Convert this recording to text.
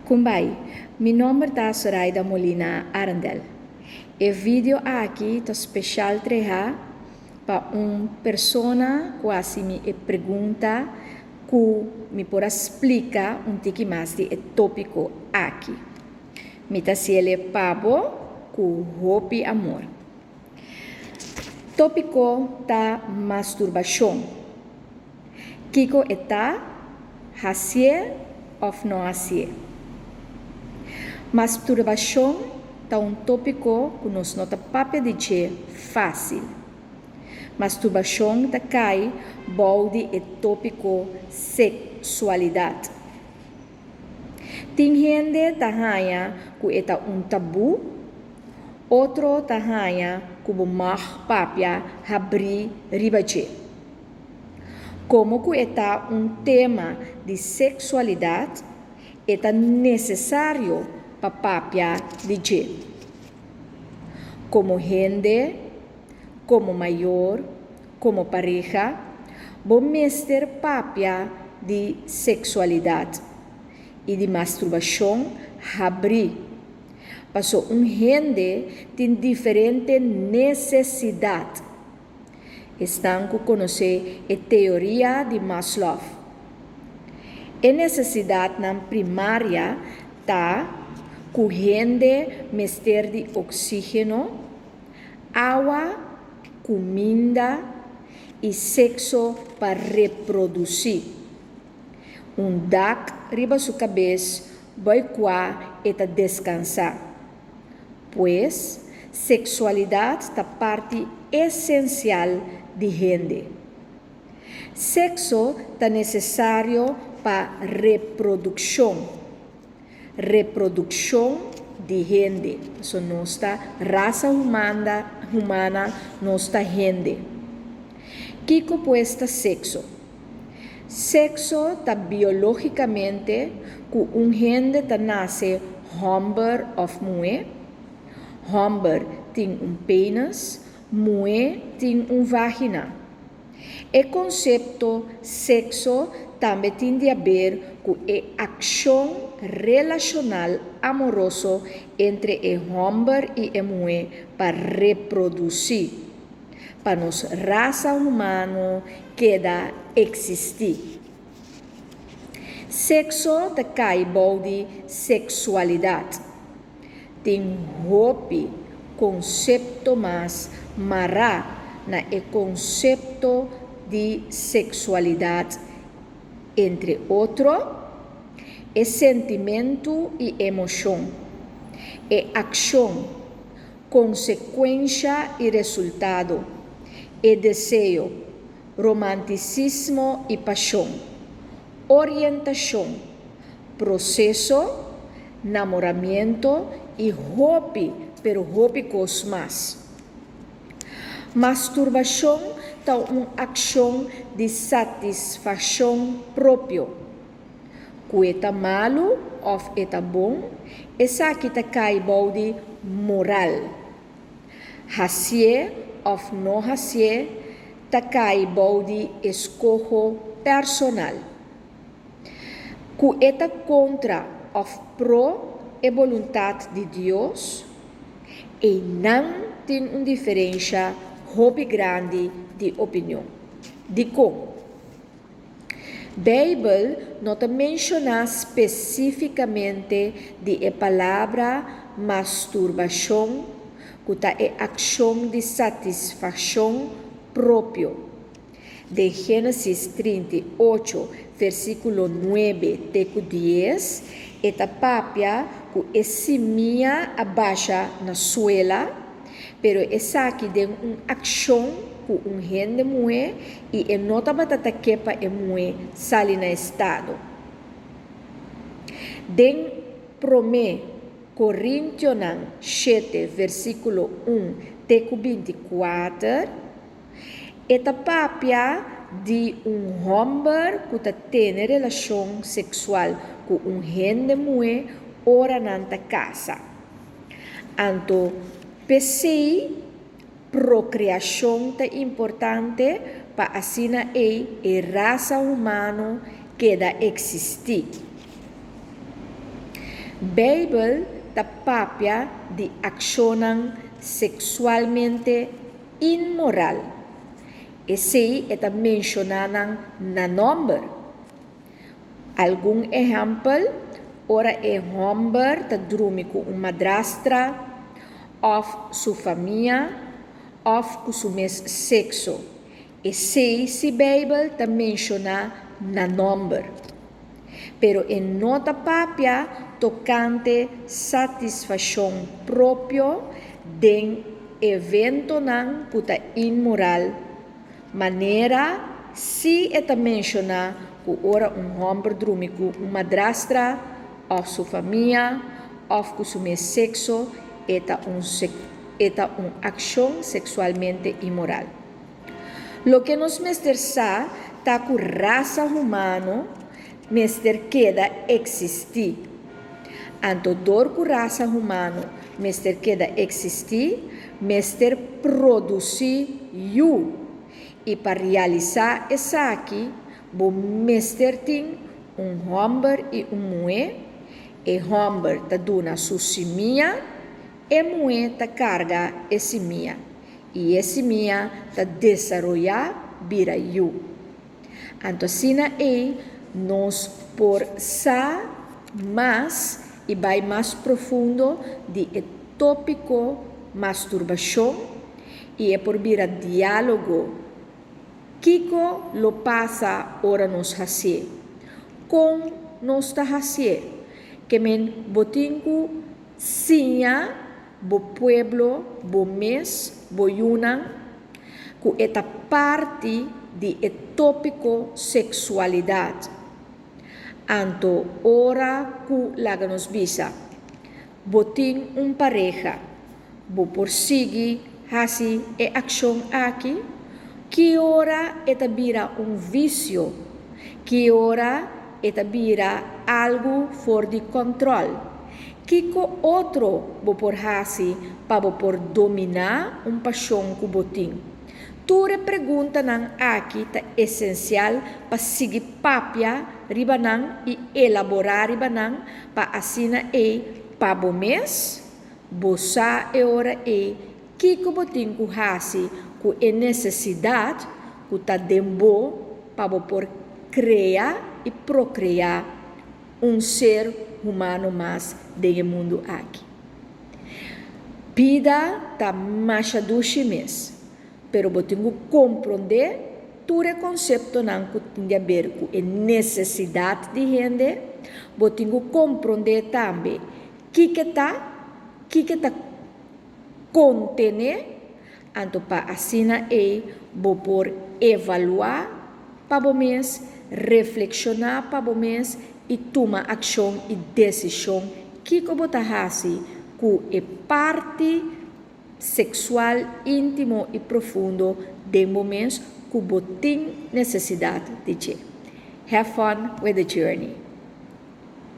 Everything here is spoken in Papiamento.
Kumbai, mi nomber ta Soraida Molina Arendel. E video aki ta special traha pa un persona cu a haci mi e pregunta cu mi por a splica un tiki mas di e topico aki. Mi ta haciele pa bo cu hopi amor. Topico ta masturbacion. Kiko e ta, hasié òf no hasié? Masturbashon ta un tópiko ku nos no ta papia di dje fásil. Masturbashon ta kai bou di e tópiko seksualidat. Tin hende ta haña ku e ta un tabú, otro ta haña ku bo mag papia habrí riba dje. Komo ku e ta un tema di seksualidat, e ta nesesario pa papia di dje. Komo hende, komo mayor, komo pareha, bo mester papia di seksualidat i di masturbashon habrí, paso un hende tin diferente nesesidat. Esnan ku konosé e teoria di Maslow. E nesesidatnan primaria ta ku hende mester di oksígeno, awa, kuminda i sekso pa reprodusí. Un dak riba su kabes bou kua e ta deskansá. Pues, seksualidat ta parti esensial di hende. Sekso ta nesesario pa reprodukshon, reprodukshon di hende. So nos ta rasa humana, humana, nos ta hende. Kiko pues ta sekso? Sekso ta biológikamente ku un hende ta nase hòmber òf muhé. Hòmber tin un penis, muhé tin un vágina. E konsepto sekso tambe tin di aber ku e akshon relashonal amoroso entre e hòmber i e muhé pa reprodusí. pa nos rasa humano keda eksistí. Sekso ta kai bou di seksualidat. Tin hopi konsepto mas mará na e konsepto di seksualidat, entre otro, e sentimentu i emoshon, e akshon, Konsekuensha i resultado, e deseo, romantisismo i pashon, orientashon, proseso, namoramiento i hopi pero hopi kos mas. Masturbashon ta un akshon di satisfakshon propio. Ku e ta malu òf e ta bon, esaki ta kai bou di moral. Hasié òf no hasié ta kai bou di eskoho personal. Ku e ta kontra òf pro e boluntat di Dios, einan tin un diferensha hopi grandi di opinion. Dikon? Beibel no ta menshoná spesífikamente di e palabra masturbashon ku ta e akshon di satisfakshon propio. Den Génesis 38 versíkulo 9 te ku 10 e ta papia ku e simia a basha na suela, Pero esaki den un akshon ku un hende muhé i e no tabata ta ke pa e muhé sali na estado. Den Promé Korintionan shete versíkulo un te ku 24, e ta papia di un hòmber ku ta tene relashon seksual ku un hende muhé ora nan ta kasa. Anto p'esei prokreashon ta importante pa asina ei e rasa humano keda eksistí. Beibel ta papia di akshonnan seksualmente inmoral. Esei e ta menshoná nan na nòmber. Algun ehèmpel, ora e hòmber ta drumi ku un madrastra òf su famia òf ku su mes sekso. Esei si Beibel ta menshoná na nòmber. Pero e no ta papia tokante satisfashon propio den eventonan ku ta inmoral, manera si e ta menshoná ku ora un hòmber drumi ku un madrastra òf su famia òf ku su mes sekso e ta un e ta un akshon seksualmente inmoral. Loke nos mester sa ta ku rasa humano mester keda eksistí. Anto dor ku rasa humano mester keda eksistí, mester produsí yu. I pa realisá esaki bo mester tin un hòmber i un muhé, e hòmber ta duna su simia, e muhé ta karga e simia. I e simia ta desaroyá bira yu. Anto asina ei nos por sa mas i bai mas profundo di e tópiko masturbashon i e por bira diálogo. Kiko lo pasa ora nos hasié? Kon nos ta hasié? Ke men bo tin ku siña bo pueblo, bo mes, bo yunan, ku e ta parti di e tópiko seksualidat. Anto ora ku, laga nos bisa, bo tin un pareha, bo por sigui hasi e akshon aki? Ki ora e ta bira un visio? Ki ora e ta bira algu for di kòntròl? Kiko otro bo por hasi pa bo por dominá un pashon ku bo tin? Tur e preguntanan aki ta esensial pa sigui papia riba nan i elaborá riba nan pa asina ei pa bo mes bo sa e ora ei kiko bo tin ku hasi ku e nesesidat ku ta den bo pa bo por krea i prokreá un ser humano mas den e mundu aki. Bida ta masha dushi mes, pero bo tin ku komprondé tur e konseptonan ku tin di aber ku e nesesidat di hende, bo tin ku komprondé tambe kiko ta, kiko ta kontené, anto pa asina ei bo por evaluá pa bo mes, reflekshoná pa bo mes i tuma akshon i desishon kiko bo ta hasi ku e parti seksual íntimo i profundo den bo mes ku bo tin nesesidat di dje. Have fun with the journey!